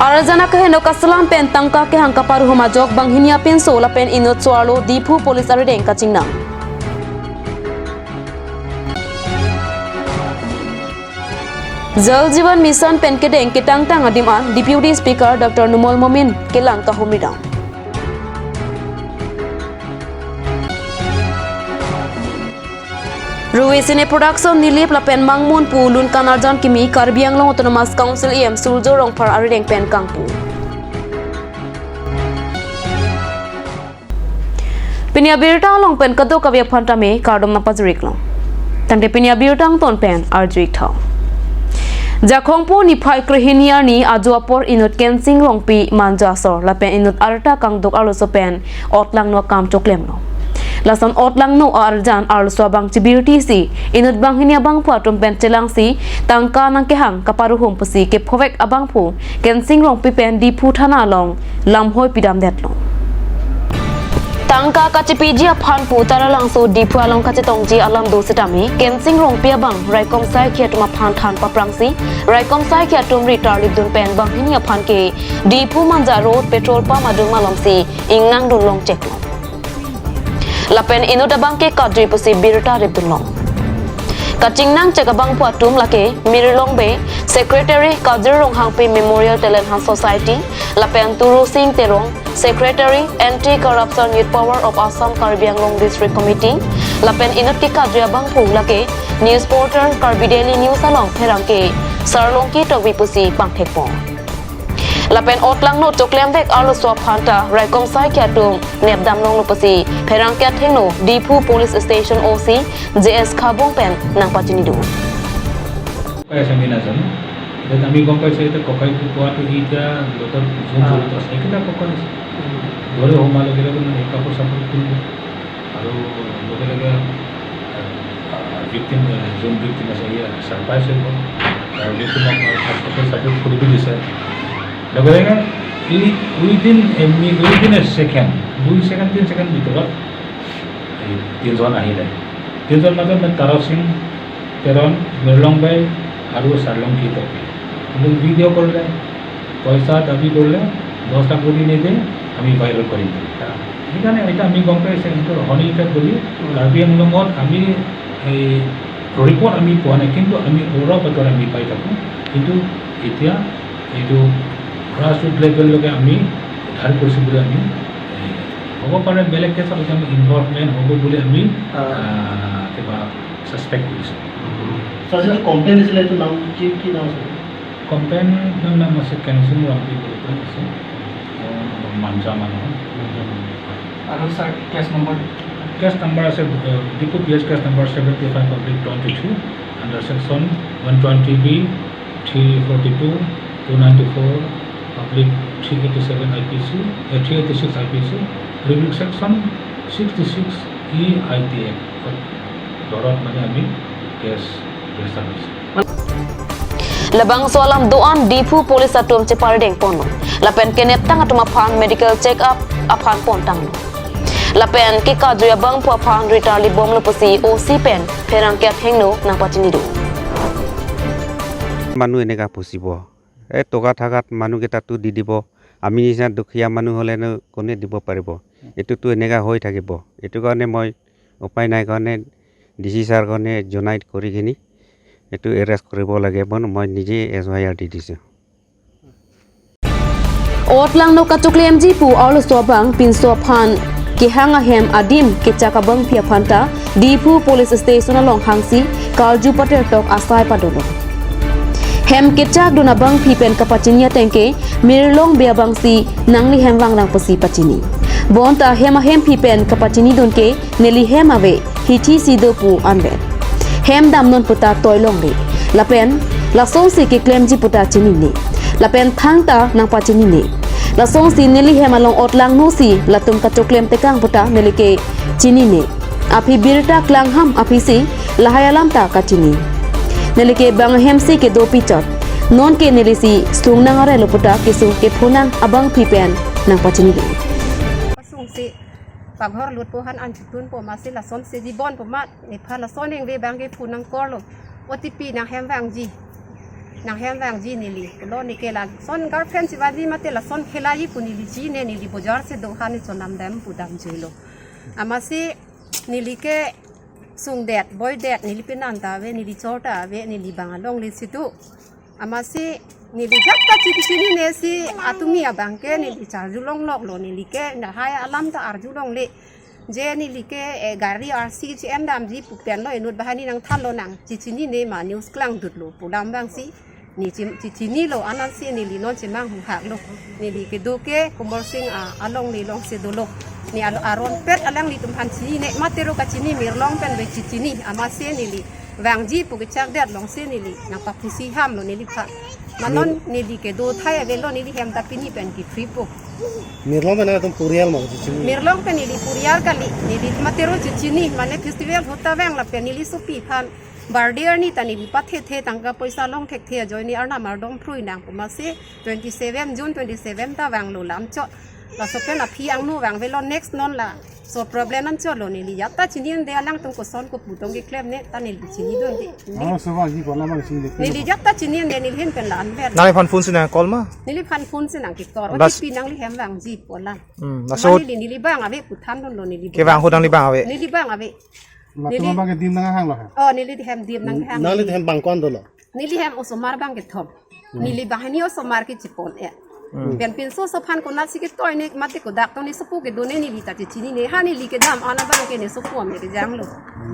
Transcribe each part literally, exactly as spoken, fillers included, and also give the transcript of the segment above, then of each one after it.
Arjan akeheno kaselam pen tangka kehang kaparuhum ajok banghini apinso lapen inut so-arlo Diphu Police arideng kachingnang. Jal Jeevan Mission pen kedeng ketangtang adim an Deputy Speaker Doctor Numal Momin kelang kahumri dam. Ruhi Cine Production Nilip lapen Mangmun pu lun kan arjan kimi Karbi Anglong Autonomous Council E M Surjya Rongphar arideng pen kangpu. Pini abirta along pen kadokave aphan tame kardom nangpajir-iklo. Tangte pini abirta angton pen arju-ik tha. Jakhongpo niphai krehini arni ajo apor inut Kensing Rongpi Manja asor lapen inut arta kangduk arloso pen otlangno akam choklemlo. Lason otlangno arjan arloso abang chibirti si inut banghini abangphu atum pen chelangsi tangka nangkehang kaparuhum pusi kephovek abangphu Kensing Rongpi pen Diphu thana along lamhoi pidamdetlo. Tangka kachipiji aphan pu Taralangso Diphu along kachetongji alam do setame Kensing Rongpi abang raikom saikhi atum aphan than paprangsi raikom saikhi atum ri tarlipdun pen banghini aphan ke Diphu Manja Road petrol pump adung malomsi ingnangdun longcheklo. Lapen inut abang ke kadri pusi birta ripdunlong. Kachingnangchek abangphu atum lake Mirlong Bey, Secretary Kajir Ronghangpi Memorial Talent Hunt Society, lapen Turu Sing Terong, Secretary Anti Corruption Youth Power of Assam Karbi Anglong District Committee, lapen inut kekadri abangphu lake news portal Karbi Daily News along pherangke Sarlongki Tokbi pusi pangthekpo. Lapen otlangno choklemvek arloso aphan ta raikom saikhi atum nepdam longlo pusi pherangke athengno Diphu Police Station O C J S Khabung pen nangpachinidun. Kokai ase আমি নাজানো। এতিয়া আমি গম পাইছো এতিয়া ককাইটো পোৱাটো সি এতিয়া লগত যোন জড়িত আছে, একেটা ককাই আছে। ঘৰে সোমোৱাৰ লগে লগে মানে কাপোৰ চাপোৰ খুলিব আৰু লগে লগে ভিক্টিম, যোন ভিক্টিম আছে, সিয়ে ছাৰপ্ৰাইজ হৈ গ'ল। আৰু ভিক্টিমক ফাৰ্ষ্ট কাপোৰ চাপোৰ খুলি দিছে। লগে লগে ই উইদিন এ মি-, উইদিন এ ছেকেণ্ড, দুই ছেকেণ্ড, তিনি ছেকেণ্ড ভিতৰত এই তিনিজন আহিলে। তিনিজন মাজত মানে তাৰা সিং, তেৰণ, মিৰলং বাই আৰু চাৰলং কিটক। কিন্তু ভিডিঅ' কৰিলে, পইচা দাবী কৰিলে, দহটা কোটি নিদিয়ে, আমি ভাইৰেল কৰিম বুলি। সেইকাৰণে এতিয়া আমি গম পাইছে, সেইটো হনী ইফেক্ট বুলি। উম। কাৰ্বি আংলঙত আমি এই ৰিপৰ্ট আমি পোৱা নাই, কিন্তু আমি উৰা বাতৰি আমি পাই থাকোঁ। কিন্তু এতিয়া এইটো গ্ৰাছৰুট লেভেললৈকে আমি উদ্ধাৰ কৰিছোঁ বুলি আমি, এই, হ'ব পাৰে বেলেগ কেছত আমি ইনভলভমেণ্ট হ'ব বুলি আমি, আহ। আহ, কিবা ছাছপেক্ট কৰিছোঁ। ছাৰ, যিটো কমপ্লেইন দিছিলে, এইটো নাম কি, কি নাম আছিলে? কমপ্লেইণ্টৰ নাম আছে কেনচুং ৰংপি বুলি কয়, আছে। তেওঁ মাঞ্জা মানুহ। আৰু sir, case number? Case number আছে, আহ, Diphu P S case number seventy five oblique twenty three, under section one twenty B, three forty two, two ninety four, oblique three eighty seven I P C, A, three eighty six I P C, oblique section sixty six E I T Act, ধৰত মানে আমি case register কৰিছোঁ। Labangso alam do-an Diphu Police atum cheparideng ponlo. Lapen keneptang atum aphan medical check up aphan pontanglo. Lapen kekajui abangphu aphan ri tarlip bomlo pusi O C pen pherangke athengno nangpachinidun. মানুহ এনেকা ফচিব, এই টকা থাকাত মানুহকেইটাতো দি দিব, আমি নিচিনা দুখীয়া মানুহ হ'লেনো কোনে দিব পাৰিব? এইটোতো এনেকা হৈ থাকিব। এইটো কাৰণে মই উপায় নাই কাৰণে ডি চি ছাৰ কাৰণে জনাই কৰি কিনি এইটো এৰেষ্ট কৰিব লাগে বুলি মই নিজে এছ ৱাই আৰ দি দিছোঁ। Otlangno kachoklemji pu arloso abang pinso aphan kehang ahem adim kechak abangpi aphan ta Diphu Police Station along hangsi karju pater tok asai padolo. Hem kechakdun abangpi pen kapachini ateng ke Mirlong Bey abangsi nangli hem vangrang pusi pachini. Bonta hem ahempi pen kapachinidun ke neli hem ave, hithi si do pu anvet. Hem damnon puta toi longle. Lapen lasonsi keklemji puta chinine. Lapen thangta nangpachinine. Lasonsi neli hem along otlangno si latum kachoklem tekang puta neli ke chinine. Aphi birta klangham aphisi lahai alam ta kachini. Neli ke bang ahemsi kedo pichot. Nonke nelisi sung nang arelo puta kesung kephonang abangpi pen nangpachinidun. Sungsi paghor lutpo han an chutun po masi lason seji bon po mat. Nephan lason ningve abang ke phone nangkorlo. O T P nanghem vangji. nanghem vangji neli. Lo neke lason girlfriend chivaji mate lason khelaji pu neli chine, neli bojar si do hani chonam dam pu damjuilo. Amatsi neli kesungdet, boidet, neli penan ta ave, neli chor ta ave, neli bang alongle si do. Amatsi neli jat ta chichinine si atumi abang ke neli charjulong loklo, neli ke lahai alam ta arjulongle. Je neli ke, eh, gari R C G N damji pu pen lo, inut bahani nangthanlo, nang chichinine ma news klangdutlo pu alam abangsi. Ne chim-, chichinilo, anansi neli non chemang huhaklo. Neli kedo ke Kumar Singh a, alongle alongsi dolo. Ne alo aron pet alanglitum aphan chinine, matero kachini, Mirlong pen ave chichini, amatsi neli vangji pu kechakdet alongsi neli nangpapusi hamlo neliphan. Ma non neli kedo athai avelo, neli hem ta pini pen kithripo. Mirlong pen atum purial ma chichini. Mirlong pen neli purial kali, neli matero chichini, mane festival ahut ta vang lapen neli sopi aphan birthday arni ta neli pathethe, tangka poisa long thekthe ajoine arnam ardom phrui nang pu, amatsi twenty seven, June twenty seven ta vanglo lamchot. Laso pen aphi angno vang avelo, next non laso problem anchotlo, neli jat ta chinine, alanglitum koson kopu tong keklemne ta neli chinidunde. Ano so vangji pu alam nang chinine. Neli jat ta chinine, neli hin pen la-an ver. Nangliphan phone si nang call ma? Neliphan phone si nang kecall. Bas. O T P nangli hem vangji pu alam. Hmm, laso. Ma neli, neli bang ave pu thandunlo neli. Kevang ahut nangli bang ave? Neli bang ave. Latum neli abang ke dim nanghanglo ha? Oh, neli hem dim nanghang. Nangli hem bang ko-an dolo? Neli hem osomar bang kethom. Hmm. Neli banghini osomar kechipon e. Hmm. Pen pinso aso aphan konatsi ketoine mate kodak tong ne sopo kedone neli ta chichinine. Ha neli kedam an abang ke ne sopo ame kejanglo.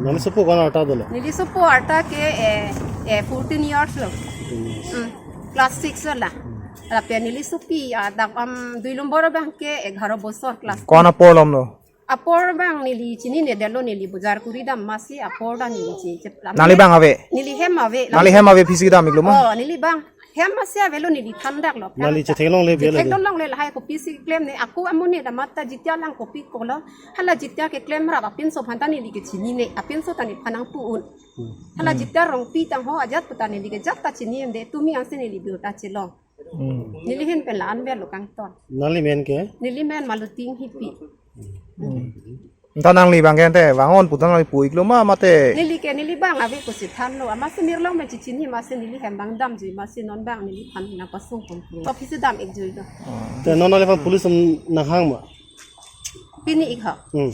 Nangli sopo ko-an arta dolo? Neli sopo arta ke, eh, eh, fourteen years lo. Fourteen years. Hmm. Class six lo la. Hmm. Lapen neli sopi, ah, dak, um, dui nombor abang ke egharo bosor class. Ko-an apor lomlo? Apor abang neli chinine detlo, neli bojar kuri dam, amatsi apor ta neli chi, chep lam. Nangli bang ave? Neli hem ave. Nangli hem ave aphi si kedam iklo ma? Oh, neli bang hem amatsi avelo, neli thandaklo. Nangli chetheklongle ave lagi? Chetheklongle lahai kopi si klemne, ako amonit amat ta jitia lang kopi kolo. Hala jitia keklem rap apinso aphan ta neli kechinine, apinso ta nephan nangpu-un. Hmm. Hala jitia rongpi tang ho ajat pu ta neli ke jat ta chinine, tumi ansi neli birta chelong. Hmm. Neli hin pen la-an verlo kangton. Nangli men ke? Neli men Maluti Inghipi. Hmm. Anta nangli bang ke ante vang-un pu ta nangli pu iklo ma mate? Neli ke neli bang ave pusi thanlo. Amatsi Mirlong pen chichini, amatsi neli hem bang damjui, amatsi non bang neliphan nangpasung pon pu. Office dam ikjuilo. Hmm. Te non nangliphan police nanghang ma? Pini ik ha. Hmm.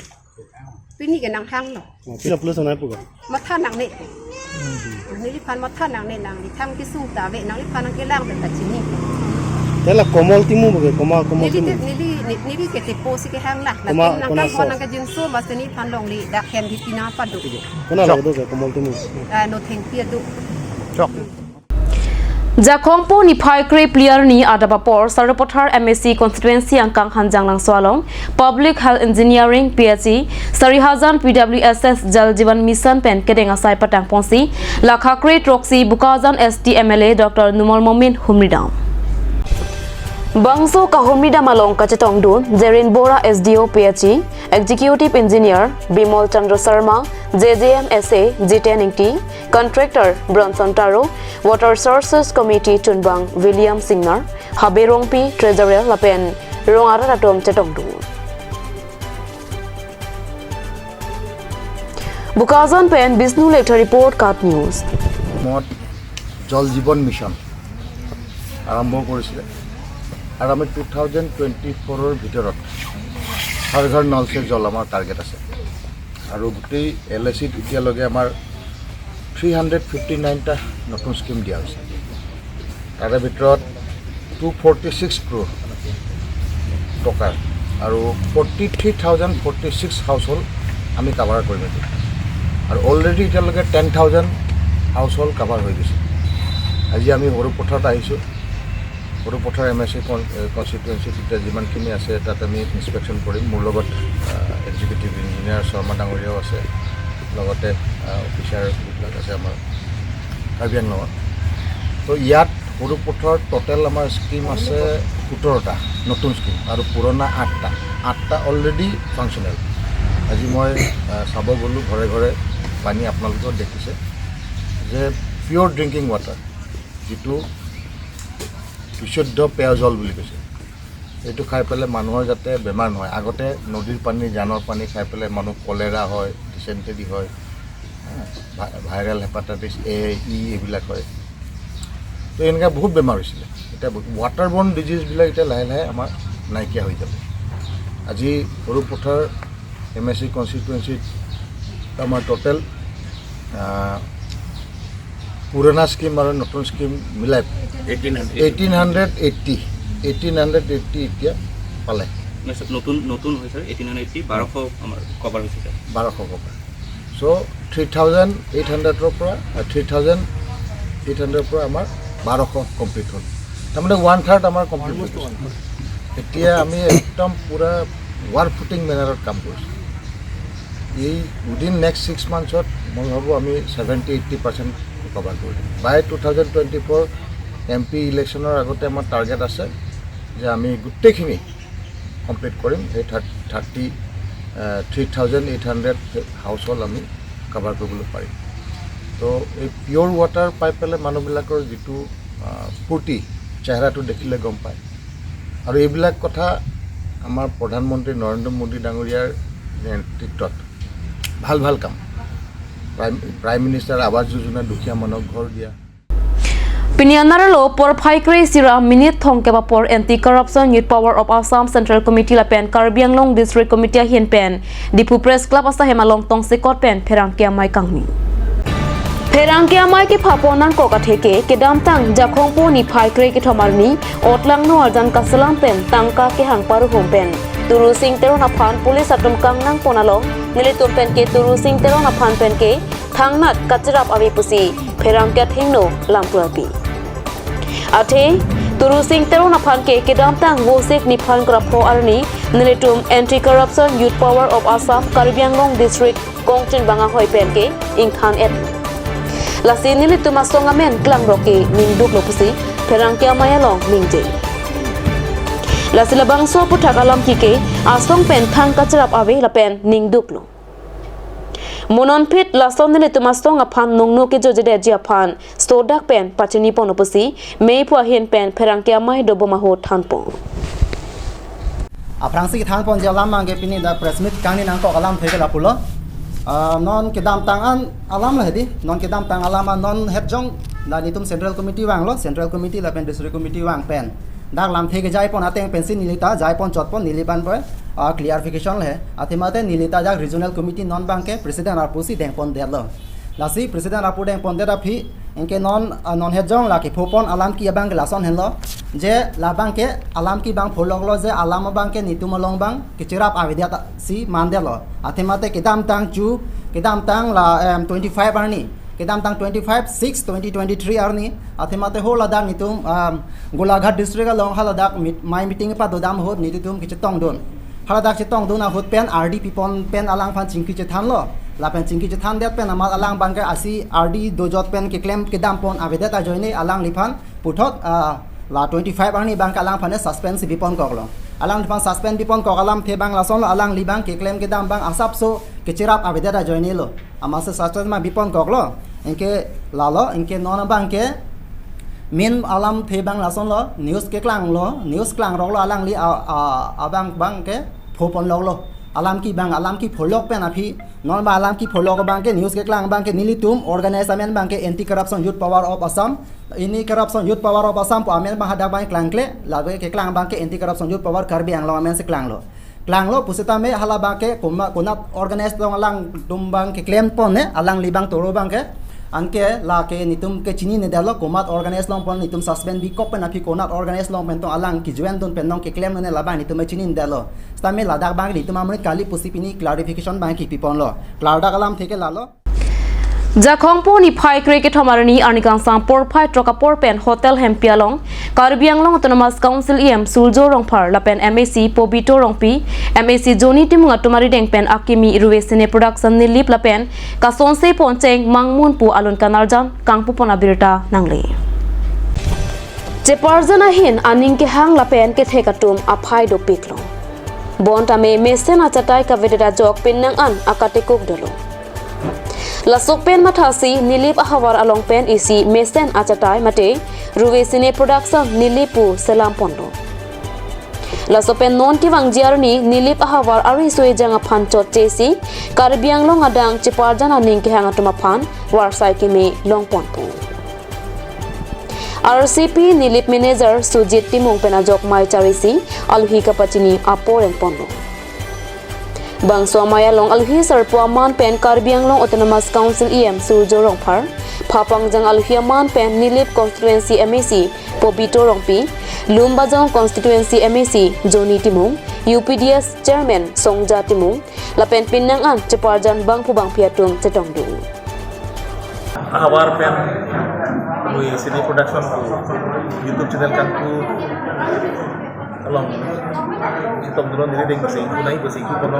Pini ke nanghanglo. Oh, pini police nangpu ko? Matha nangne. Hmm. Neliphan matha nangne, nangli thang kesung ta ave, nangliphan nangkelang pen ta chini. Te la Komol Timung ke, Komol, Komol Neli te, Timung. Neli, ne-, neli ke tepo si kehang la. Koma, lapen nang kona kan so? Nang kejinso amatsi neliphan longle dak hem di tina padu. Kona Chok. Lake do ke Komol Timung. Ah, no thengpi adu. Chok. Jakhong po niphai kre phli arni adap apor Sarupathar M A C constituency angkang Hanjanglangso along Public Health Engineering P H E, Sarihajan P W S S Jal Jeevan Mission pen kedeng asai patang ponsi lakha kre throksi Bokajan S T M L A Doctor Numal Momin humridam. Bangso kahumridam along kachetongdun Jerin Bora S D O P H E, Executive Engineer Bimol Chandra Sharma, J J M S A Jiten Ingti, Contractor Bronson Taro, Water Sources Committee chunbang William Singnar, Habe Rongpi, Treasurer lapen rong arat atum chetongdun. Bokajan pen Bishnu Lekthe report, KAT News. অসমত জল জীৱন মিছন আৰম্ভ কৰিছিলে আৰু আমি two thousand twenty ফ'ৰৰ ভিতৰত হৰ ঘৰ নল সে জল আমাৰ টাৰ্গেট আছে। আৰু গোটেই এল এ চিত এতিয়ালৈকে আমাৰ থ্ৰী হাণ্ড্ৰেড ফিফটি নাইনটা নতুন স্কিম দিয়া হৈছে। তাৰে ভিতৰত টু ফৰ্টি ছিক্স ক্ৰ'ৰ টকা আৰু forty three thousand forty six household আমি কাভাৰ কৰিম এইটো। আৰু অলৰেডি এতিয়ালৈকে টেন থাউজেণ্ড হাউচহোল্ড কাভাৰ হৈ গৈছে। আজি আমি সৰুপথাৰত আহিছোঁ। সৰুপথাৰ এম এছ চি কন-, এ, কনষ্টিটুৱেঞ্চিত এতিয়া যিমানখিনি আছে, তাত আমি ইনস্পেকশ্যন কৰিম। মোৰ লগত, আ, এক্সিকিউটিভ ইঞ্জিনিয়াৰ শৰ্মা ডাঙৰীয়াও আছে, লগতে, আ, অফিচাৰ যিবিলাক আছে আমাৰ কাৰ্বি আংলঙত। তো ইয়াত সৰুপথাৰ টোটেল আমাৰ স্কিম আছে সোতৰটা নতুন স্কিম আৰু পুৰণা আঠটা। আঠটা অলৰেডি ফাংচনেল। আজি মই, আ, চাব গ'লোঁ ঘৰে ঘৰে পানী, আপোনালোকেও দেখিছে যে পিয়ৰ ড্ৰিংকিং ৱাটাৰ, যিটো বিশুদ্ধ পেয়জল বুলি কৈছে, এইটো খাই পেলাই মানুহৰ যাতে বেমাৰ নহয়। আগতে নদীৰ পানী, জানৰ পানী খাই পেলাই মানুহ কলেৰা হয়, ডিচেণ্টেৰী হয়, হা, ভা-, ভাইৰেল হেপাটাইটিছ এ, ই এইবিলাক হয়। তো এনেকুৱা বহুত বেমাৰ হৈছিলে। এতিয়া ৱাটাৰ বৰ্ণ ডিজিজবিলাক এতিয়া লাহে লাহে আমাৰ নাইকিয়া হৈ যাব। আজি সৰুপথাৰ এম এছ চি কনষ্টিটুৱেঞ্চিত আমাৰ টোটেল পুৰণা স্কিম আৰু নতুন স্কিম মিলাই এইটিন হাণ্ড্ৰেড এইটি, এইটিন হাণ্ড্ৰেড এইটি এতিয়া পালে। নাই ছাৰ, নতুন নতুন হয় ছাৰ, এইটিন হাণ্ড্ৰেড এইটি, বাৰশ আমাৰ কভাৰ হৈছে ছাৰ। বাৰশ কভাৰ। চ' থ্ৰী থাউজেণ্ড এইট হাণ্ড্ৰেডৰ পৰা, থ্ৰী থাউজেণ্ড এইট হাণ্ড্ৰেডৰ পৰা আমাৰ বাৰশ কমপ্লিট হ'ল। তাৰমানে ওৱান থাৰ্ড আমাৰ কমপ্লিট হৈ গৈছে। এতিয়া আমি একদম পূৰা ৱাৰ ফুটিং মেনাৰত কাম কৰিছোঁ। এই উইদিন নেক্সট ছিক্স মান্থছত মই ভাবোঁ আমি ছেভেণ্টি এইটি পাৰ্চেণ্ট কভাৰ কৰি দিম। By two thousand twenty four M P ইলেকশ্যনৰ আগতে আমাৰ টাৰ্গেট আছে যে আমি গোটেইখিনি কমপ্লিট কৰিম। এই thirty three thousand eight hundred house hold আমি কভাৰ কৰিবলৈ পাৰিম। তো এই পিয়ৰ ৱাটাৰ পাই পেলাই মানুহবিলাকৰ যিটো আহ, ফূৰ্তি, চেহেৰাটো দেখিলে গম পায়। আৰু এইবিলাক কথা আমাৰ প্ৰধানমন্ত্ৰী নৰেন্দ্ৰ মোদী ডাঙৰীয়াৰ নেতৃত্বত ভাল ভাল কাম, প্ৰাইম প্ৰাইম মিনিষ্টাৰ আৱাস যোজনা, দুখীয়া মানুহক ঘৰ দিয়া। Pini anerlo porphai kre-isi ra minit thomkep apor Anti Corruption Youth Power of Assam Central Committee lapen Karbi Anglong District Committee ahin pen Diphu Press Club asai hem along tongsekot pen pherangke amei kangni. Pherangke amei kepha pon nangkok atheke kedamtang Jakhong po niphai kre-kethom arni otlangno arjan kaselam pen tangka kehang paruhum pen Turu Sing Teron aphan police atum kangnang pon along nelitum pen ke Turu Sing Teron aphan pen ke thangnat kacherap ave pusi pherangke athengno lamthu arpi. Athe Turu Sing Teron aphan ke kedamtang Vosik niphai kre-ra pho arni nelitum Anti Corruption Youth Power of Assam Karbi Anglong District kongchin bang ahoi pen ke ingthan et. Lasi nelitum asong amen klangrok ke ningduklo pusi pherangke amei along ningje. Lasi labangso aphuthak alam kike asong pen thang kacherap ave lapen ningduklo. Mo non phit lason nelitum asong aphan nungno kejojede ji aphan sodak pen pachini pon pusi meiphu ahin pen pherangke amei dobom ahut thanpon. Aphrangsi thanpon ji alam abangke pini dak press meet kangni nangkok alamthe ke lapulo. Ah, non kedamtang an alam la hedi, non kedamtang alam an non het jong la nelitum Central Committee vanglo, Central Committee lapen District Committee vang pen dak lamthe kejai pon ateng pensi neli ta jai pon chot pon, neli abang pen ah, clarification le. Athema te neli ta dak Regional Committee non abangke President arpu si dengpon detlo. Lasi President arpu dengpon det aphi, anke non, ah, non het jong la kepho pon alam ke abangke lason henlo. Je la abangke alam ke abang pholoklo je alam abangke nelitum along abang kecherap avedet si mandetlo. Athema te kedamtang chu, kedamtang la, em, twenty-five arni, kedamtang twenty-five six twenty twenty-three arni, athema te ho ladak nelitum, em, Golaghat District along haladak meet, mei meeting padodam ahut nelitum kechetongdun. Haladak chetongdun ahut pen R D pipon pen alangphan chingki chethanlo. Lapen chingki chethandet pen amat alang abangke isi R D dojot pen keklem kedam pon avedet ajoine alangliphan puthot, ah, la twenty-five arni abangke alangphan suspend si bipon koklo. Alangliphan suspend bipon kok alamthe abang lasonlo, alangli abang keklem kedam abang asapso kecherap avedet ajoinelo. Amatsi suspend ma bipon koklo. Anke lalo, anke non abangke main alamthe abang lasonlo, news keklanglo, news klangroklo alangli a, a, abang abangke pho ponloklo. Alam ke abang, alam ke pholok pen aphi, non ba alam ke pholok abangke news keklang abangke nelitum organize amen abangke Anti Corruption Youth Power of Assam, Anti Corruption Youth Power of Assam pu amen abang hadak abang klangkle, lake keklang abangke Anti Corruption Youth Power Karbi Anglong amen si klanglo. Klanglo pusitame hala abangke koma-, konat organize along alangtum abang keklem pon ne, alangli abang toro abangke. Anke lake nelitum ke chininedetlo komat organize along pon nelitum suspend bikok pen aphi konat organize along pen tong alang kejoin dun pen nong keklem ne labang nelitum chininedetlo. Sitame ladak abang nelitum amonit kali pusi pini clarification abang kipi ponlo. Klardak alamthe ke lalo. Jakhong po niphai kre-kethom arni arni kangsam porphai throk apor pen Hotel Hempi along Karbi Anglong Autonomous Council E M Surjya Rongphar lapen M A C Pobito Rongpi, M A C Johnny Timung atum arideng pen akimi Ruve Cine Production Nilip lapen kasonse pon cheng mangmun pu alun kanarjan kangpu pon abirta nangle. Cheparjan ahin aning kehang lapen kethek atum aphai dopiklo. Bonta me mesen achatai kavedet ajok penang an akatekuk dolo. Laso pen mathasi Nilip ahavar along pen isi mesen achatai mate Ruve Cine Production Nilip pu selam ponlo. Laso pen non kevangji arni Nilip ahavar ari soi jang aphan chotchesi Karbi Anglong adang cheparjan aning kehang atum aphan varsai keme long ponpo. R C P Nilip Manager Sujit Timung pen ajok mei charisi alohi kapachini apor enponlo. Bangso amei along alohi sarpo aman pen Karbi Anglong Autonomous Council E M Surjo Rongphar, Phapangjang alohi aman pen Nilip Constituency M A C Pobito Rongpi, Lumbajong Constituency M A C Johnny Timung, U P D S Chairman Songja Timung, lapen penang an cheparjan bangphu bangphi atum chetongdun. Ahavar pen lui Cine Production YouTube channel kangpu along chetongdun neli deng pasing, kunai pasing ku kono.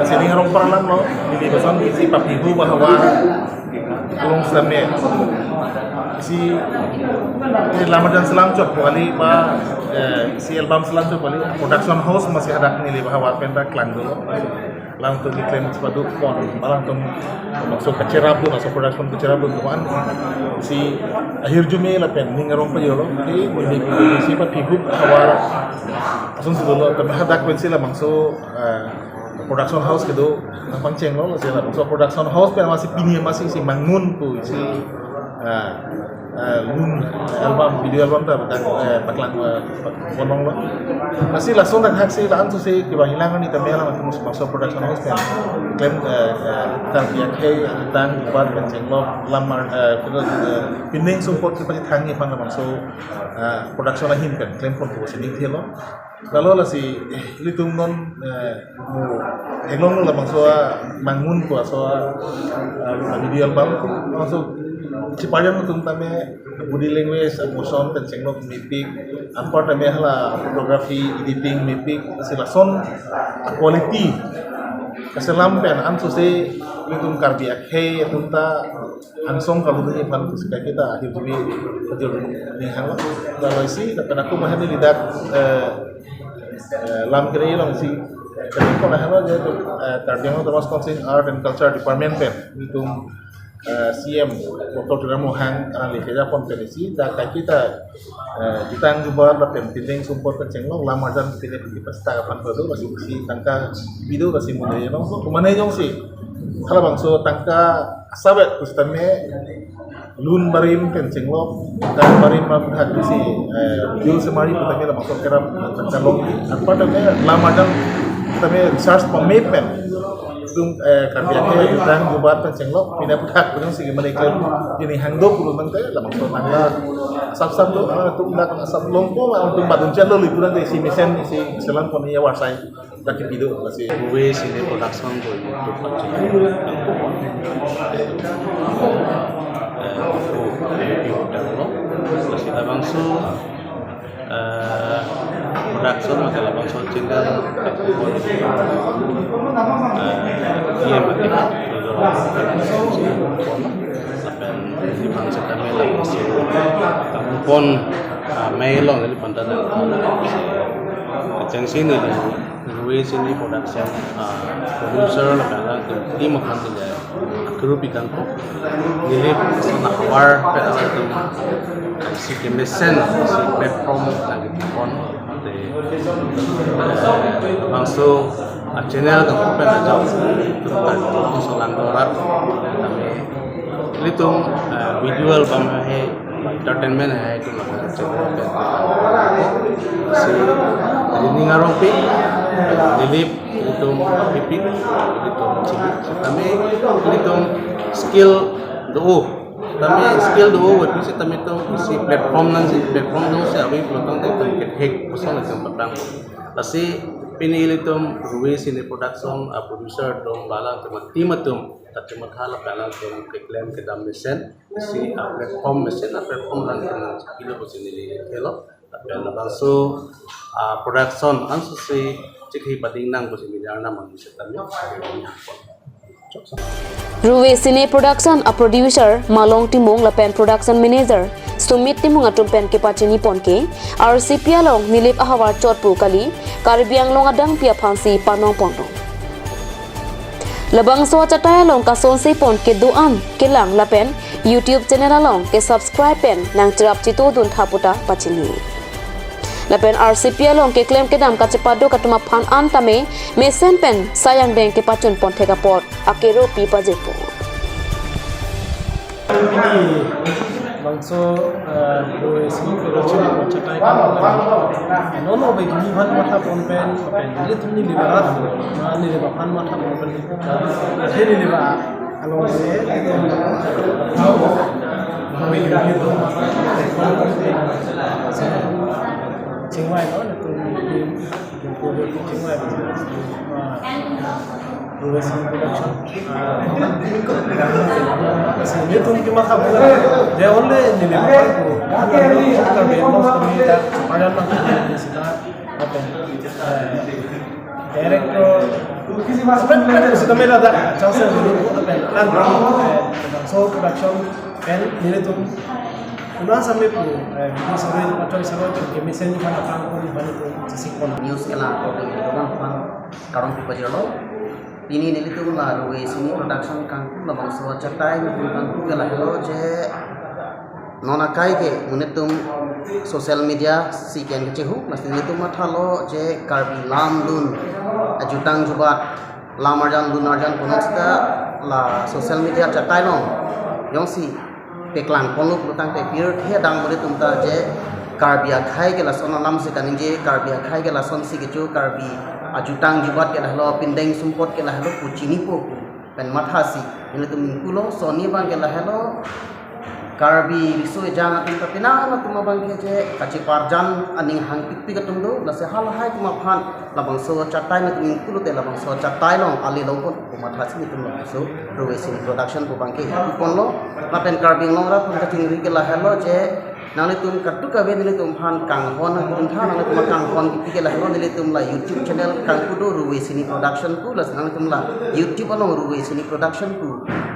Cine Rongphar alam lo, neli pason isi papihu ba ahavar along sitame isi, eh, lam arjan selam chot kali ba, eh, isi album selam chot kali, production house masi hadak neli ba ahavar pen ta klangdunlo. Alangtum keklem chepadu pon, alangtum bangso kacherapdun, laso production kacherapdun, tuan si ahirjume lapen ning arong pajirlo, ke muni si papihu ahavar ason si dolo, tapi hadak pensi labangso, eh, production house kedo nangpangchenglo, lasi labangso production house pen masi pini masi si mangun pu si, eh, eh, lun album, video album ta dak, eh, paklang, eh, pak-, ponlonglo. Lasi lason tangthak si la-an si kevang hilang ani tame labangso production house pen klem, eh, eh, Karbi akhei atang jubat pen chenglok lam ar, eh, pino, eh, pining sumpot kepachethang ni aphan labangso, eh, production ahin pen klem ponpo si ning thelo. Lalo lasi, eh, ilitum non, eh, mo, eglong labangso amangun pu aso, eh, video album, labangso cheparjan atum tame body language, emotion pen chenglok mepik, anpar tame hala photography, editing mepik, lasi lason quality kaselam pen anso si ilitum Karbi akhei atum ta angsong kalodunji aphan pusi kaike ta ahirjume pajirni hang. Lalu isi lapen ako mahan ni lidak, eh, eh, lam kiri along si, kiri ko na halo je, eh, Karbi Anglong Autonomous Council Art and Culture Department pen ilitum, eh, C M Doctor Tuliram Ronghang arang leke japon pen isi dak kaike ta, eh, jutang jubat lapen pining sumpot pen chenglok lam arjan pine pine pasta kapan padu lasi si tangka pido lasi mane jong, mane jongsi halabangso tangka asap-et pusitame lun barim pen chenglok, dan barim ma puthat si, eh, jul semari pusitame labangso kerap kalong, anpar tame lam arjan tame research pame pen ilitum, eh, Karbi akhei jutang jubat pen chenglok pine puthat pu jongsi mane klem pini hang do pu nangte labangso tangka asap asap do, ah, tum dak asap longpo, ah, tum badun chalo li pu nangte si mesen si selam pon ya warsai. Laki pido lasi. Ruve Cine Production pu YouTube channel. Eh, oh, YouTube channel lo. Lasi labangso, eh, production mate labangso channel. Eh, iya mate. Lapen di bangsa kami labangso pon, ah, mei along di pon ta. Kechengsi neli Ruve Cine Production, ah, producer lapen alangtum team aphan ke jai akuru pitang ko. Neli lason ahavar pen alangtum si kemesen si platform lagi pon. Te, eh, labangso, ah, channel kangpu pen ajok tum kan laso lang dorat. Kami ilitum, eh, video album hai, entertainment hai, itum laga channel pen. Si, Rini Ngarongpi, Nilip, ilitum pipi, ilitum chili. Tame, ilitum skill do. Tame skill do, waktu si tame itum isi platform nangsi, platform do si abi pelotong itum kethek, kosong itum petang. Lasi pini ilitum Ruve Cine Production, ah, producer atum, bala atum, team atum, tati matha lapen alangtum keklem kedam mesen, si, ah, platform mesen, ah, platform alangtum nangchipilo pusi neli helo, lapen labangso, ah, production, anso si chikhi pading nang pusi neli arnam angse tame. Ruve Cine Production a producer Malong Timung lapen production manager Sumit Timung atum pen kepachini pon ke, R C P along Nilip ahavar chot pu kali, Karbi Anglong adang pi aphan si panong ponlo. Labangso achatai along kasonsi pon kedo-an kelang lapen YouTube channel along ke subscribe pen nangcherap chitodun tha puta pachini. Lapen R C P along keklem kedam kachepado atum aphan an tame mesen pen sayang deng kepachun pon thek apot akero pi pajepo. Pini So, uh, we see production of Chatai Kangku. Non non bagi ni phan matha pon pen, pen. Nelitum neli barat, neli barat phan matha pon pen. Neli ba, along se, bagi ni phan matha pon pen. Chingvai non, nelitum neli Production. Nelitum kematha pon. Dia only neli matha pon. Director. Sita mela da chance dulu. So production pen nelitum. Una sampai pu, eh, video sampai atau sampai ke mesen ni mana pang pun mana pun sisi pon. News ke la, pang pang. Karon pi pajirlo. Pini nelitum la Ruve Cine Production Kangku labangso Chatai Kangku ke lahelo je non akai ke nelitum social media si ken kechehuk, lasi nelitum mathalo je Karbi lam lun ajutang jubat lam arjan lun arjan kono sita la social media chatai along jongsi paklang ponlo pulotangte pirthe adang nelitum ta je Karbi akhei ke lason alam si kaningje, Karbi akhei ke lasonsi kecho, Karbi ajutang jubat ke lahelo, pindeng sumpot ke lahelo pu chinipo pu pen mathasi nelitum ingpulo. Soni abang ke lahelo Karbi riso ejang atum ta penang atum abang ke je kacheparjan aning hangpikpik atum do, lasi halahai atum aphan labangso chatai nelitum ingpulote labangso chatai along ale longpon pu mathasi nelitum labangso Ruve Cine Production pu abang ke ingpuponlo. Lapen Karbi Anglong arat aphan kachingri ke lahelo je nanglitum kadokave nelitum aphan kanghon atum tha, nanglitum kanghon kipi ke lahelo, nelitum la YouTube channel Kangku do, Ruve Cine Production pu, lasi nanglitum la YouTube along Ruve Cine Production pu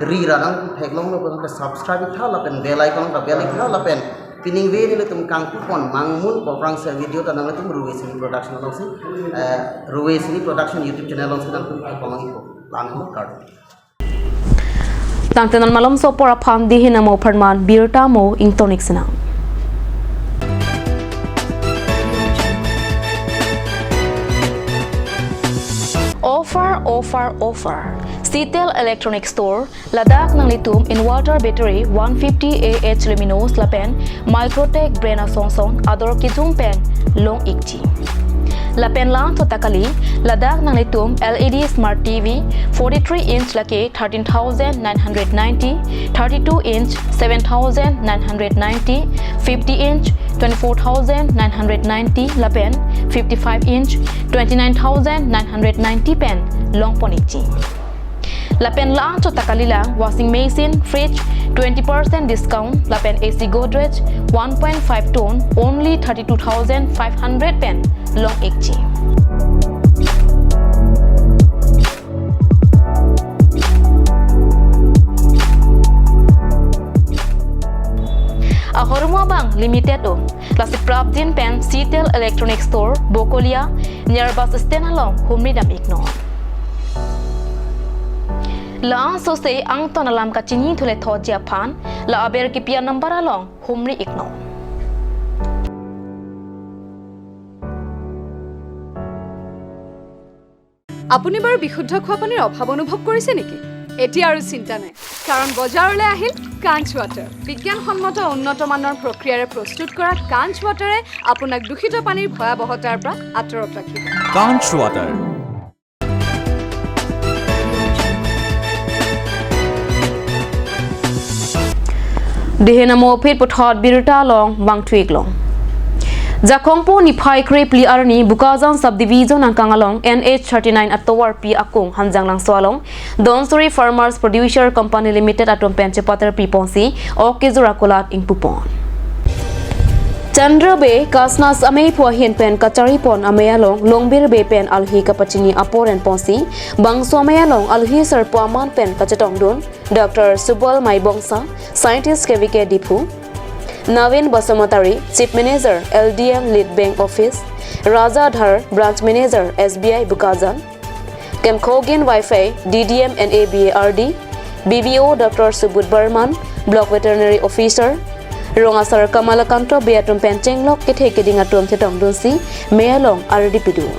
ri ra nangtum theklonglo pu tangte subscribe tha lapen bell icon ta bell tha lapen pining ve nelitum kangkupon mangmun koprang se video ta nanglitum Ruve Cine Production alongsi, eh, Ruve Cine Production YouTube channel alongsi nangtum theklong ipo. Langno kardom. Tangte non malomso apor aphan dihina mo pharman birta mo ingtonik sinang. Offer, offer, offer. Citel Electronic Store, ladak nanglitum inverter battery one fifty A H luminous lapen Microtech brand asong song ador kijum pen long ikji. Lapen la-anchot ta kali, ladak nanglitum L E D Smart T V forty-three inch lake thirteen thousand nine hundred ninety, thirty-two inch seven thousand nine hundred ninety, fifty inch twenty-four thousand nine hundred ninety lapen fifty-five inch twenty-nine thousand nine hundred ninety pen longpon ikji. Lapen la-anchot ta kalilang washing machine, fridge, twenty percent discount, lapen A C Godrej one point five ton, only thirty-two thousand five hundred pen long ikji. Ahormu abang limited o. Lasi prapjin pen Citel Electronic Store, Bokolia, near bus stand along humri dam iknon. La-anchot se angton alam kachinithule thotji aphan, la aber kipi a-number along humri iknon. আপুনি বাৰু বিশুদ্ধ খোৱা পানীৰ অভাৱ অনুভৱ কৰিছে নেকি? এতিয়া আৰু চিন্তা নাই, কাৰণ বজাৰলৈ আহিল কাঞ্চ ৱাটাৰ। বিজ্ঞানসন্মত উন্নত মানৰ প্ৰক্ৰিয়াৰে প্ৰস্তুত কৰা কাঞ্চ ৱাটাৰে আপোনাক দূষিত পানীৰ ভয়াৱহতাৰ পৰা আঁতৰত ৰাখিব। Kanch Water. Dihina mo aphi puthot birta along vangthu iklong. Jakong po niphai krepli arni Bokajan subdivision angkang along N H thirty-nine atovarpi akung Hanjanglangso along Donsuri Farmers Producer Company Limited atum pen chepaterpi ponsi ok kejor akulat ingpupon. Chandra Bey Kasnas amei aphu ahin pen kacharipon amei along Longbir Bey pen alohi kapachini apor en ponsi bangso amei along alohi sarpo aman pen kachetongdun Doctor Subal Maibongsa, Scientist K V K Diphu, Navin Basumatary, Chief Manager L D M Lead Bank Office, Raja Dhar, Branch Manager S B I Bokajan, Kemkhogin Wifi, D D M and A B A R D, B B O Doctor Subud Barman, Block Veterinary Officer, Rongasar Kamalakanto Bey atum pen chenglok kethe keding atum chetongdunsi mei along ardi pidun.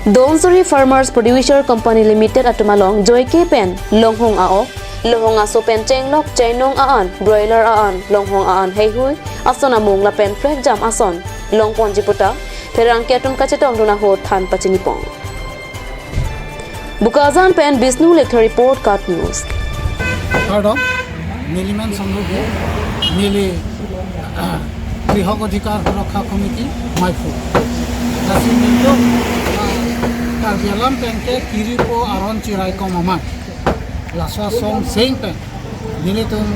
Donsuri Farmers Producer Company Limited atum along joike pen longhong a-ok Longhong aso pen chenglok, chainong a-an, broiler a-an, longhong a-an heihui ason amung lapen prekjam ason longponji puta pherangke atum kachetongdun ahut than pachinipon. Bokajan pen Bishnu Lekthe report, KAT News. Kardom, neli men Songrup, neli Grihok Adhikar Suraksha Committee, Maiphu. Lasi nelitum, ah, Karbi Anglong pen ke kiripo aron chiraikom amei. Laso asong seng pen nelitum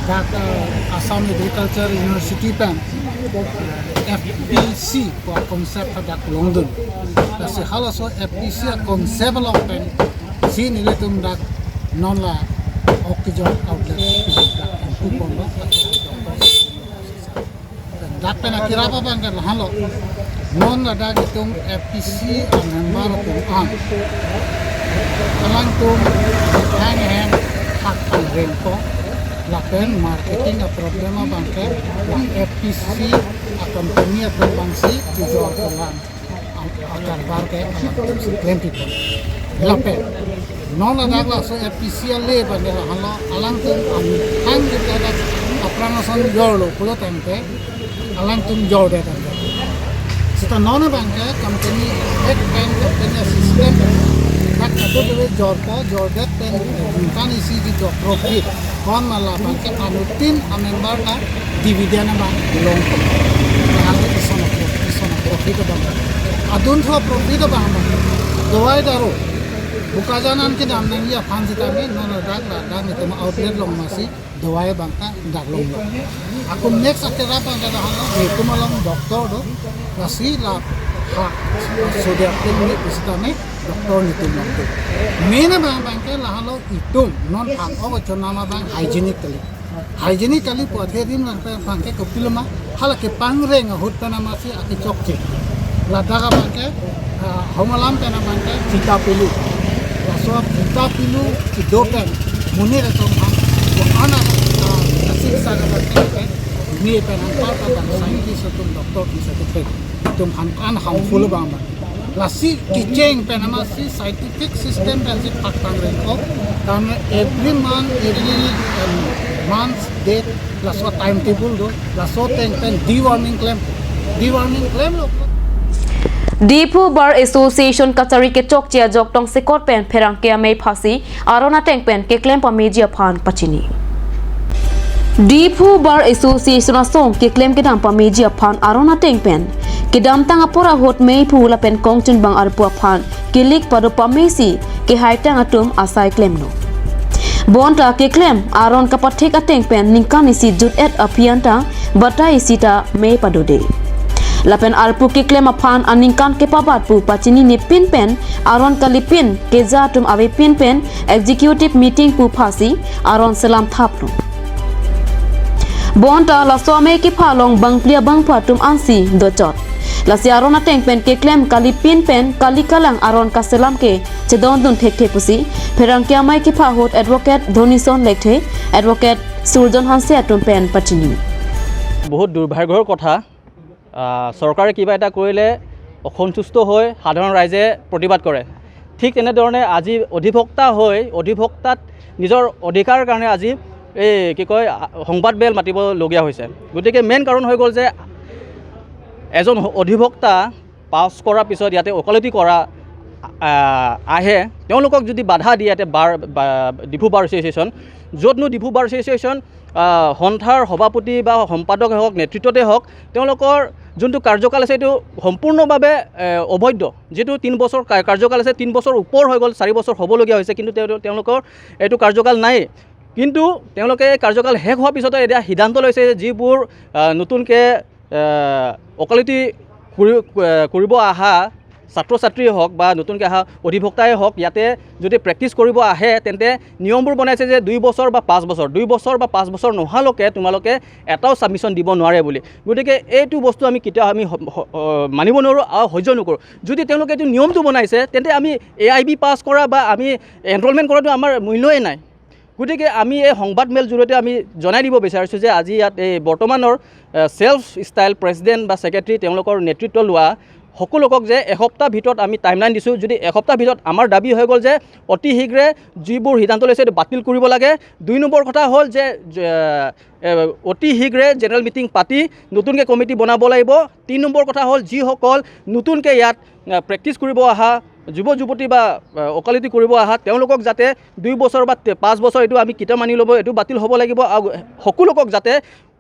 dak, eh, Assam Agriculture University pen, eh, F P C ko concept hadak longdun. Lasi halaso F P C a concept along pensi nelitum dak non la oxygen outlet dak ingpu ponlo. Dak pen akirap abang ke lahenlo. Non ladak itum F P C a member atum an, alangtum hang hang hak rengko, lapen marketing a problem abang ke la F P C a company atum abangsi kejor kelang a, a karbar ke alangtum si klempipon. Lapen non ladak laso F P C ale abang ke lahenlo, alangtum an hang kita dak aphrang ason jorlo pulo tangte alangtum jordet tangte. Seta non abang ke company, ek pen company system dak kado kado jorpo, jordet pen ningkan isi di do profit. Kon ma labang ke anuttin a member ta dividend abang longpo. Lahenlo ison a profit, ison a profit abang. Adunthu a profit abang abang. Dawai daru. Bokajan an kedam nangji aphan sitame non ladak ladak nelitum outlet along masi dawai abang ta dak longlo. Ako next akirap abang ke lahenlo, nelitum along doctor do, lasi la ha, sodium ni pusitame doctor nelitum longdun. Main abang abang ke lahenlo itum non hang-ok chonam abang hygienic kali. Hygienic kali pu athe rim lang abang ke kopiloma, hala kepangreng ahut pen amatsi akechokche. Ladak abang ke, ah, hong alam pen abang ke chita pilu. Laso chita pilu kedo pen monit atum aphan, ko anak, ah, asik sa abang ke, ni pen anpar abang scientist atum, doctor atum sa ke atum aphan an harmful abang abang. Lasi kecheng pen amatsi scientific system pensi phak pangrengkok. Karena every month, every, um, month date, laso timetable do, laso ateng pen deworming klem, deworming klemlo. Diphu Bar Association kachari kechokche ajok tongsekot pen pherangke amei phasi aron ateng pen keklem pameji aphan pachini. Diphu Bar Association asong keklem kedam pameji aphan aron ateng pen kedamtang apor ahut meiphu lapen kongchunbang arpu aphan kelik pado pamesi kehaitang atum asai klemlo. Bonta keklem aron kapathek ateng pen ningkan isi jut-et aphi anta batai isi ta mei padode. Lapen arpu keklem aphan aningkan kepabat pu pachinine pin pen aron kalipin keja atum avepin pen executive meeting pu phasi aron selam thaplo. Bonta laso amei kepha along bangphli abangphu atum ansi dochot. Lasi aron ateng pen keklem kalipin pen kali kalang aron kaselam ke chedondun thekthe pusi pherangke amei kepha ahut Advocate Dhonison Lekthe, Advocate Surjon Hanse atum pen pachini. বহুত দুৰ্ভাগ্যৰ কথা। আহ, চৰকাৰে কিবা এটা কৰিলে অসন্তুষ্ট হৈ সাধাৰণ ৰাইজে প্ৰতিবাদ কৰে। ঠিক তেনেধৰণে আজি অধিবক্তা হৈ অধিবক্তাত নিজৰ অধিকাৰৰ কাৰণে আজি এই কি কয়, আ, সংবাদমেল মাতিবলগীয়া হৈছে। গতিকে মেইন কাৰণ হৈ গ'ল যে এজন অধিবক্তা পাছ কৰাৰ পিছত ইয়াতে ওকালতি কৰা, আহ, আহে, তেওঁলোকক যদি বাধা দিয়ে ইয়াতে বাৰ, বা, ডিফু বাৰ এছ'চিয়েশ্যন, য'তনো ডিফু বাৰ এছ'চিয়েশ্যন, আহ, সন্থাৰ সভাপতি বা সম্পাদকে হওক, নেতৃত্বতে হওক, তেওঁলোকৰ যোনটো কাৰ্যকাল আছে, এইটো সম্পূৰ্ণভাৱে, এ, অবৈধ। যিটো তিনি বছৰ কা-, কাৰ্যকাল আছে, তিনি বছৰ ওপৰ হৈ গ'ল, চাৰি বছৰ হ'বলগীয়া হৈছে, কিন্তু তেওঁ-, তেওঁলোকৰ এইটো কাৰ্যকাল নাই। কিন্তু তেওঁলোকে কাৰ্যকাল শেষ হোৱাৰ পিছতে এতিয়া সিদ্ধান্ত লৈছে যে যিবোৰ, আহ, নতুনকৈ, আহ, ওকালতি কৰি, আহ, কৰিব অহা ছাত্ৰ ছাত্ৰীয়ে হওক বা নতুনকৈ অহা অধিবক্তাই হওক, ইয়াতে যদি প্ৰেক্টিছ কৰিব আহে, তেন্তে নিয়মবোৰ বনাইছে যে দুই বছৰ বা পাঁচ বছৰ, দুই বছৰ বা পাঁচ বছৰ নোহোৱালৈকে তোমালোকে এটাও ছাবমিশ্যন দিব নোৱাৰে বুলি। গতিকে এইটো বস্তু আমি কেতিয়াও আমি হ-, হ-, অ, মানিব নোৱাৰোঁ আৰু সহ্য নকৰোঁ। যদি তেওঁলোকে এইটো নিয়মটো বনাইছে, তেন্তে আমি এ আই বি পাছ কৰা বা আমি এনৰলমেণ্ট কৰাটো আমাৰ মূল্যই নাই। গতিকে আমি এই সংবাদমেল জৰিয়তে আমি জনাই দিব বিচাৰিছোঁ যে আজি ইয়াত এই বৰ্তমানৰ, এ, ছেল্ফ ষ্টাইল প্ৰেচিডেণ্ট বা ছেক্ৰেটাৰী, তেওঁলোকৰ নেতৃত্ব লোৱা সকলোকক যে এসপ্তাহ ভিতৰত আমি টাইমলাইন দিছোঁ। যদি এসপ্তাহ ভিতৰত আমাৰ দাবী হৈ গ'ল যে অতি শীঘ্ৰে যিবোৰ সিদ্ধান্ত লৈছে, এইটো বাতিল কৰিব লাগে। দুই নম্বৰ কথা হ'ল যে, যে, এ, অতি শীঘ্ৰে জেনেৰেল মিটিং পাতি নতুনকৈ কমিটি বনাব লাগিব। তিনি নম্বৰ কথা হ'ল যিসকল নতুনকৈ ইয়াত, এ, প্ৰেক্টিছ কৰিব অহা যুৱ যুৱতী বা, এ, ওকালতি কৰিব অহা, তেওঁলোকক যাতে দুই বছৰ বা তে-, পাঁচ বছৰ, এইটো আমি কিতাপ মানি ল'ব, এইটো বাতিল হ'ব লাগিব। আৰু সকলোকক যাতে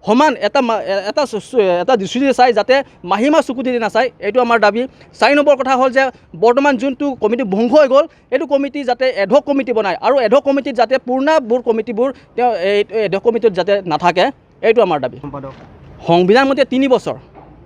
সমান এটা মা-, এ-, এটা চ-, চ-, এটা দৃষ্টিৰে চাই, যাতে মাহী মাহ চকুদি নাচায়, এইটো আমাৰ দাবী। চাৰি নম্বৰ কথা হ'ল যে বৰ্তমান যোনটো কমিটি ভংগ হৈ গ'ল, এইটো কমিটি যাতে এডহক কমিটি বনায় আৰু এডহক কমিটিত যাতে পুৰণাবোৰ কমিটিবোৰ তেওঁ এই এডহক কমিটিত যাতে নাথাকে, এইটো আমাৰ দাবী। সংবিধান মতে তিনি বছৰ,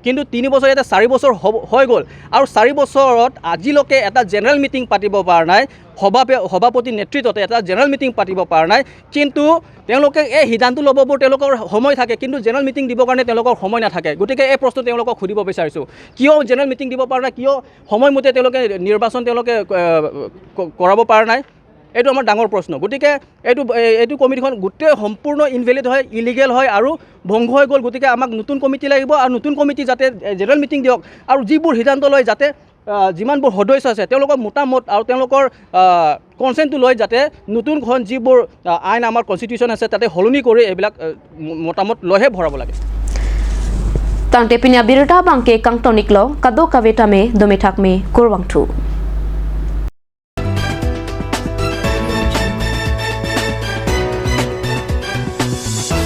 কিন্তু তিনি বছৰ ইয়াতে চাৰি বছৰ হ'ব, হৈ গ'ল। আৰু চাৰি বছৰত আজিলৈকে এটা জেনেৰেল মিটিং পাতিব পৰা নাই, সভাপে-, সভাপতিৰ নেতৃত্বতে এটা জেনেৰেল মিটিং পাতিব পৰা নাই। কিন্তু তেওঁলোকে এই সিদ্ধান্ত ল'ববোৰ তেওঁলোকৰ সময় থাকে, কিন্তু জেনেৰেল মিটিং দিবৰ কাৰণে তেওঁলোকৰ সময় নাথাকে। গতিকে এই প্ৰশ্ন তেওঁলোকক সুধিব বিচাৰিছোঁ, কিয় জেনেৰেল মিটিং দিব পৰা নাই, কিয় সময়মতে তেওঁলোকে নিৰ্বাচন তেওঁলোকে, এ, ক-, কৰাব পৰা নাই? এইটো আমাৰ ডাঙৰ প্ৰশ্ন। গতিকে এইটো, এ-, এইটো কমিটিখন গোটেই সম্পূৰ্ণ ইনভেলিড হয়, ইলিগেল হয় আৰু ভংগ হৈ গ'ল। গতিকে আমাক নতুন কমিটি লাগিব আৰু নতুন কমিটি যাতে, এ, জেনেৰেল মিটিং দিয়ক আৰু যিবোৰ সিদ্ধান্ত লয় যাতে, আ, যিমানবোৰ সদস্য আছে তেওঁলোকৰ মতামত আৰু তেওঁলোকৰ, আ, কনচেণ্টটো লৈ যাতে নতুনখন যিবোৰ, আ, আইন আমাৰ কনষ্টিটিউশ্যন আছে তাতে সলনি কৰি এইবিলাক, আ, ম-, মতামত লৈহে ভৰাব লাগে। Tangte pini abirta abangke kangtonik lo, kadokave tame dome thakme kurvangthu.